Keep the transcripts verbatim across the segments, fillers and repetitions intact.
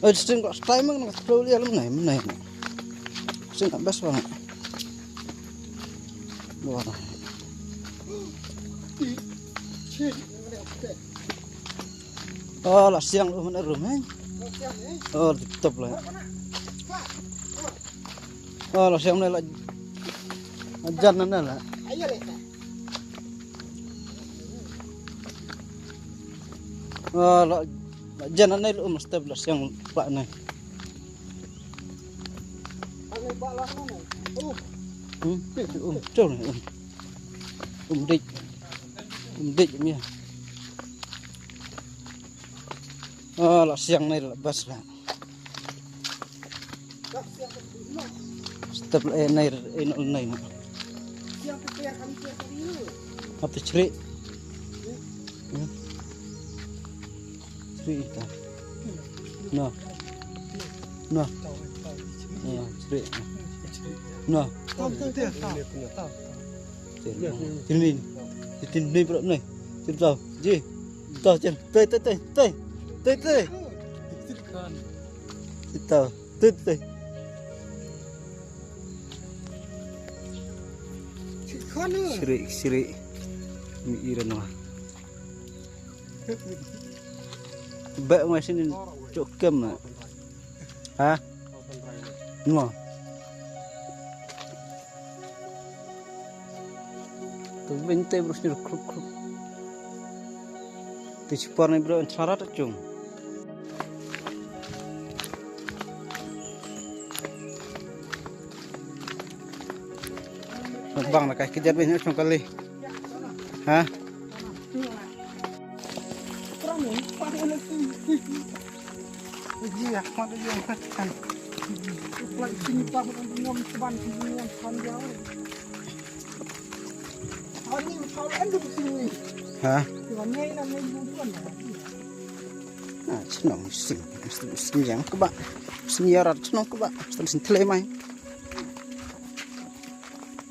Oi, sting ko stai mang na flow liya lum nai, nai. Sing na bas bang. Wah. Oh, la siang lu mana rum, eh? Oh, tip top la. Oh, la siang na la. Jan na la. Oh, la, la jan na la um step la siang pa na. Hmm, um, chul um. Um dik. Um dik mi. Oh, la siang na la bas la. Step eh nai eh no nai no. Ap tu chri. Hmm. Chri ta. No. No. Ya, chri. No. Tin ni. Tin ni bro ni. Tin tau. Ji. Tau chen. Tei tei tei tei. Tei tei. Tau. Tei tei. Siri siri. Mi iran wa. Ba ngai sini chok kem na. Ha? Nua. Tu bente brus ni kruk kruk. Ti chipar ni bro charat chung. Bang na kai kejat bini chung kali. Ha? Ha? Ah, chnong sing, sing yang keba, sing yarat chnong keba, sing sing tlemai.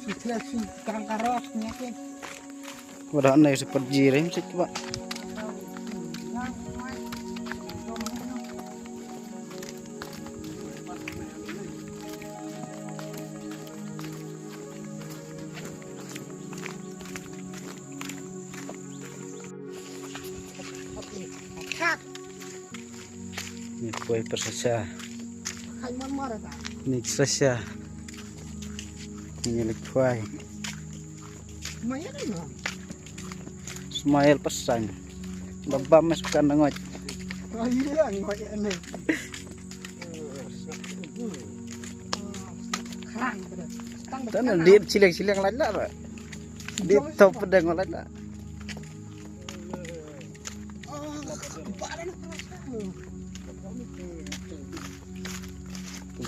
Sing tlemai sing karang karot ni ke. Wada nai sepat jiring sik ba. Ni poi persasa. Ni persasa. Ni lek poi. Smile pesan. Babam mes kan ngot. Oh iya, ngot ya ni. Tana dia chilek chilek lada. Dia top pedang lada.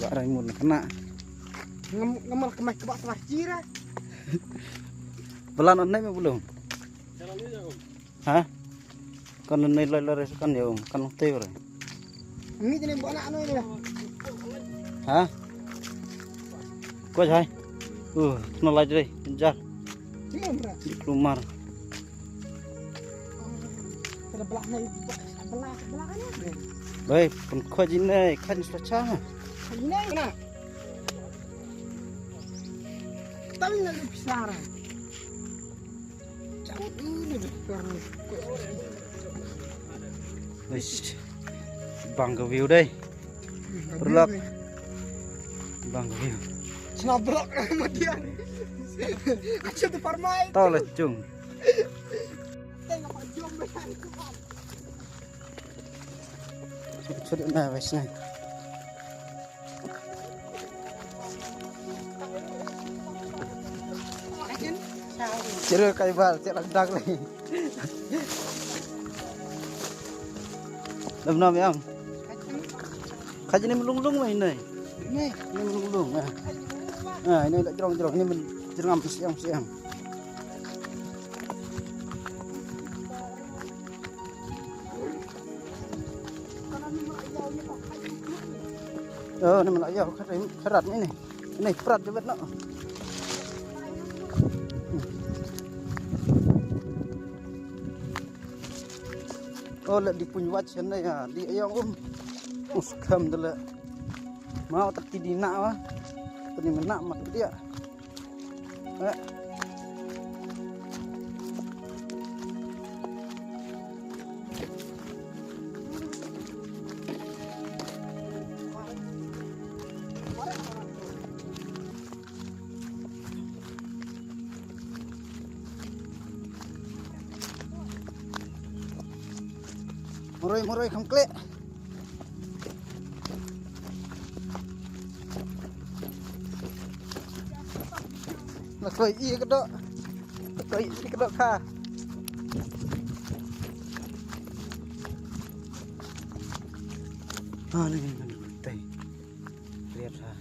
Ba rai mun kana. Ngam ngam kemai keba sawar jira. Belan on nai me belum. Ha? Kan nai lai lai kan ya um kan te ore. Ni jene bana ano ni. Ha? Ko jai. Uh, no lai jai. Jar. Klumar. Bai, pun kho jine, khan sla cha. Jine na. Tang na lu pisara. Chang ini de. Ish. Bang ka view dai. Berlok. Bang ka view. Sna berlok madian. Acha tu parmai. Tau la chung. Chut na wes na. Chira kai bal chira dak le. Lam nam yang. Khaji ni melung lung mai nai. Ni melung lung ah. Ah, ini dak jrong jrong ni men jrong am siang siang. Oh, ni mana ya kharat ni ni. Ni prat jebet no. Oh, la di punya wacana ya, di ayong um. Us kam dele. Mau tak tidi nak wa. Tadi menak mak dia. Eh. Moroi, moroi, kham klek. La koi i ka dok. La koi i ka dok ka. Ah, ni, ni, ni, tai. Lihat ha.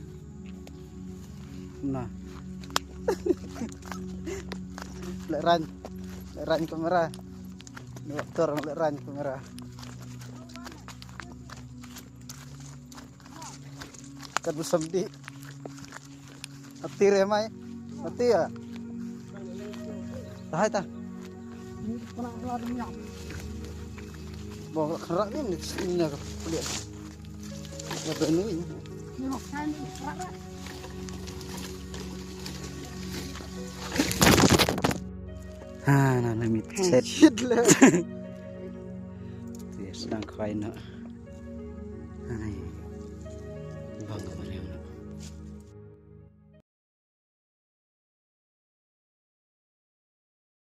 Nah. Lek rang. Lek rang kamera. Ni waktu orang lek rang kamera. Kan busam di. Ati re mai. Ati ya. Tahai ta. Bong rak ni ni ni ka pelik. Ya bani. Ha, na na mit set. Shit le. Yes, nang khwai no. Ani.